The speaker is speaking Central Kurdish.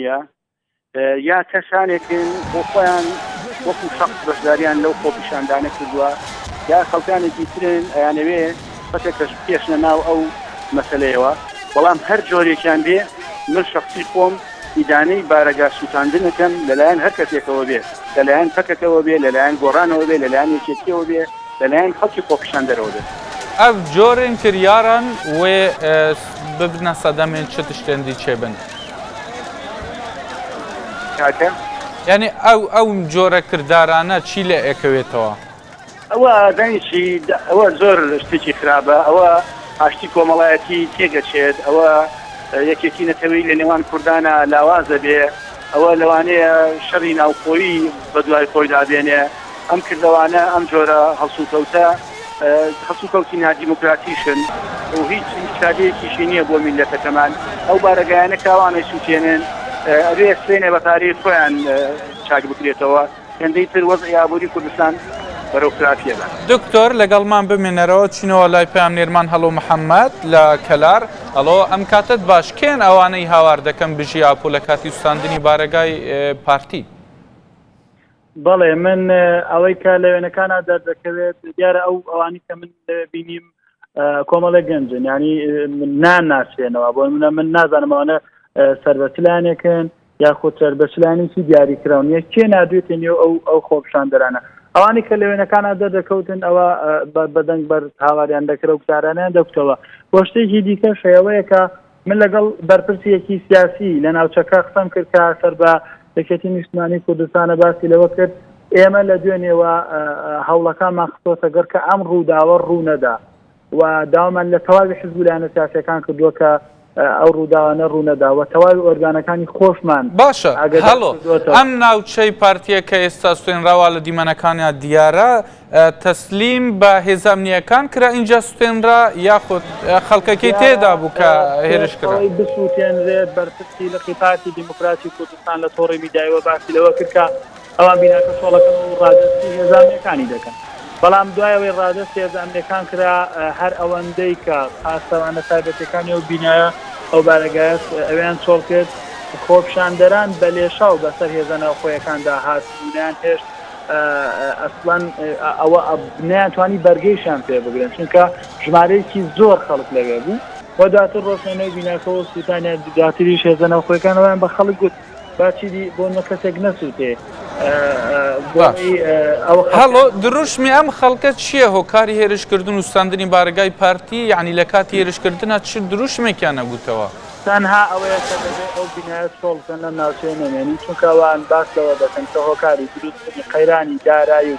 نییە یا کەسانێکن بۆ خۆیان وەکو شەخس بەشداریان لەو خۆپیشاندانە کردووە یا خەڵکانێکی ترن ئەیانەوێ پەکەکەش بکێشنە ناو ئەو مەسەلەیەوە، بەڵام هەر جۆرێکیان بێ من شەخسی خۆم ئیدانەی بارەگا سووتاندنەکەم لەلایەن هەر کەسێکەوە بێ، لەلایەن پەکەکەوە بێ، لەلایەن گۆڕانەوە بێ، لەلایەن یەکێتیەوە بێ، لەلایەن خەڵکی خۆپیشاندەرەوە بێت. ئەڤ جۆرێن کریاران وێ ببنە سەدەمێن چ تشتێن دی چێ بن؟ کاکە؟ یانی ئەو ئەو جۆرە کردارانە چی لێ ئەکەوێتەوە؟ ئەوە دەنگی چی ئەوە زۆر شتێکی خراپە ئەوە ئاشتی کۆمەڵایەتی تێگەچێت ئەوە یەکێتی نەتەوەی لە نێوان کوردانە لاواز دەبێ ئەوە لەوانەیە شەڕی ناوخۆیی بەدوای خۆیدا بێنێ ئەم کردەوانە ئەم جۆرە هەڵسوکەوتە هەڵسوکەوتی نادیموکراتیشن و هیچ ئیسفادەیەکیشی نییە بۆ میللەتەکەمان ئەو بارەگایانە کە ئەوانەی سووتێنن ئەبێ سبەینێ بە پارەی خۆیان چاک بکرێتەوە هێندەی تر وەزعی ئابووری کوردستان بەرەو خراپیە بات. دکتۆر لەگەڵمان بمێنەرەوە چینەوە لای پەیامنێرمان هەڵۆ محەمەد لە کەلار. هەڵۆ ئەم کاتەت باش کێن ئەوانەی هاوار دەکەن بژی ئاپۆ لە کاتی سوتاندنی بارەگای پارتی؟ بەڵێ من ئەوەی کە لە وێنەکانە دەردەکەوێت دیارە ئەو ئەوانی کە من بینیم کۆمەڵێک گەنجن ینی نان ناسرێنەوە بۆ منە من نازانم ئەوانە سەر بە چلانێکن یاخود سەر بە چلانێکی دیاریکراون یە کێ نادوێتە نێو ئەو ئەو خۆپشاندەرانە ئەوانی کە لە وێنەکانە دەردەکەوتن ئەوە بەدەنگ بەر هاواریان دەکرا و کارانیان دەکوتەوە بۆ شتێکی دیکە شەوەیە کە من لەگەڵ بەرپرسیەکی سیاسی لە ناوچەکە قسەم کرد کە سەر بە یەکێتی نیشتمانی کوردستانە باسی لەوە کرد ئێمە لە دوێنێوە هەوڵەکانمان خستۆتە گەڕ کە ئەم ڕووداوە ڕوو نەدا و داوامان لە تەواوی حزب و لایەنە سیاسیەکان کردووە کە ئەو ڕووداوانە ڕوو نەدا و تەواوی ئۆرگانەکانی خۆشمان باشە ئاگادار هەڵۆ کردووەتەوە. ئەم ناوچەی پارتیە کە ئێستا سوێنراوە لە دیمەنەکانیا دیارە تەسلیم بە هێزە ئەمنییەکان کرا ئینجا سوتێنرا یاخود خەڵکەکەی دیارە تێدا بوو کە پێش هێرش کرا؟ ئەوەی بسووتێنرێت بەرپرسی لقی پارتی دیموکراتی کوردستان لە تۆڕی میدیایەوە باسی لەوە کرد کە ئەوان بیناکە چۆڵەکەن و ڕادەستی هێزە ئەمنییەکانی دەکەن بەڵام دوای ئەوەی ڕادەستی هێزە ئەمنییەکان کرا هەر ئەوەندەی کە پاسەوانە تایبەتیەکانی ئەو بینایە ئەو بارەگایە ئەویان چۆڵ کرد خۆپیشاندەران بە لێشاو بەسەر هێزە ناوخۆیەکاندا هاتن و نەیانهێشت ئەسڵەن ئەوە نەیانتوانی بەرگەیشیان پێ بگرن چونکە ژمارەیەکی زۆر خەڵک لەوێ بوو و دواتر ڕۆشتنە نێو بیناکەوە و سووتانیان دواتریش هێزە ناوخۆیەکان ئەویان بە خەڵک گوت با چیدی بۆ نە کەسێک نەسووتێ باش هەڵۆ دروشمی ئەم خەڵکە چییە هۆکاری هێرشکردن و سوتاندنی بارەگای پارتی یعنی لە کاتی هێرشکردنا چ دروشمێکیان نەگوتەوە؟ تەنها ئەوەیە کە دەبێت ئەو بینایە چۆڵ بکەن لەم ناوچەیە نەمێنین، چونکە ئەوان باس لەوە دەکەن کە هۆکاری دروستبوونی قەیرانی دارایی و.